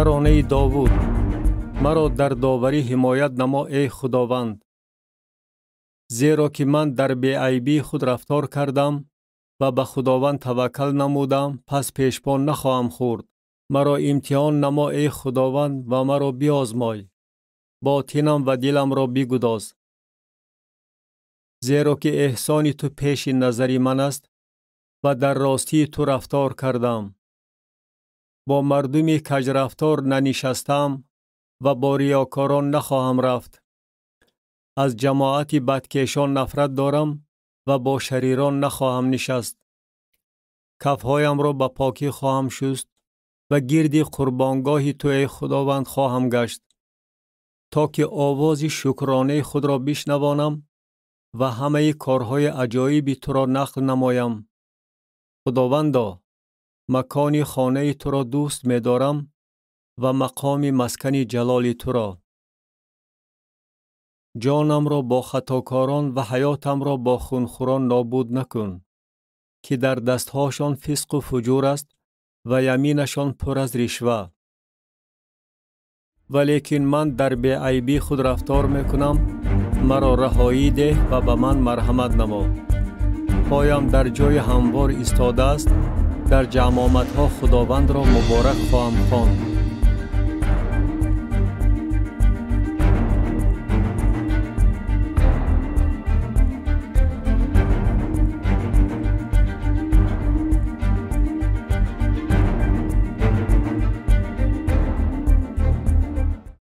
Таронаи Довуд. Маро дар доварӣ ҳимоят намо, эй Худованд, зеро ки ман дар беайбии худ рафтор кардам ва ба Худованд таваккал намудам, пас пешпо нахоҳам хӯрд. Маро имтиҳон намо, эй Худованд, ва маро биозмой. Ботинам ва диламро бигудоз. Зеро ки эҳсони ту пеши назари ман аст ва дар ростии ту рафтор кардам. Бо мардуми каҷрафтор нанишастам ва бо риёкорон нахоҳам рафт. Аз ҷамоати бадкешон нафрат дорам ва бо шарирон нахоҳам нишаст. Кафҳоямро ба покӣ хоҳам шуст ва гирди қурбонгоҳи ту, эй Худованд, хоҳам гашт, то ки овози шукронаи худро бишнавонам ва ҳамаи корҳои аҷоиби туро нақл намоям. Худовандо, макони хонаи туро дӯст медорам ва мақоми маскани ҷалоли туро. Ҷонамро бо хатокорон ва ҳаётамро бо хунхӯрон нобуд накун, ки дар дастҳошон фисқу фуҷур аст ва яминашон пур аз ришва. Валекин ман дар беайбии худ рафтор мекунам, маро раҳоӣ деҳ ва ба ман марҳамат намо. Поям дар ҷои ҳамвор истодааст, дар ҷамъомадҳо Худовандро муборак хоҳам хонд.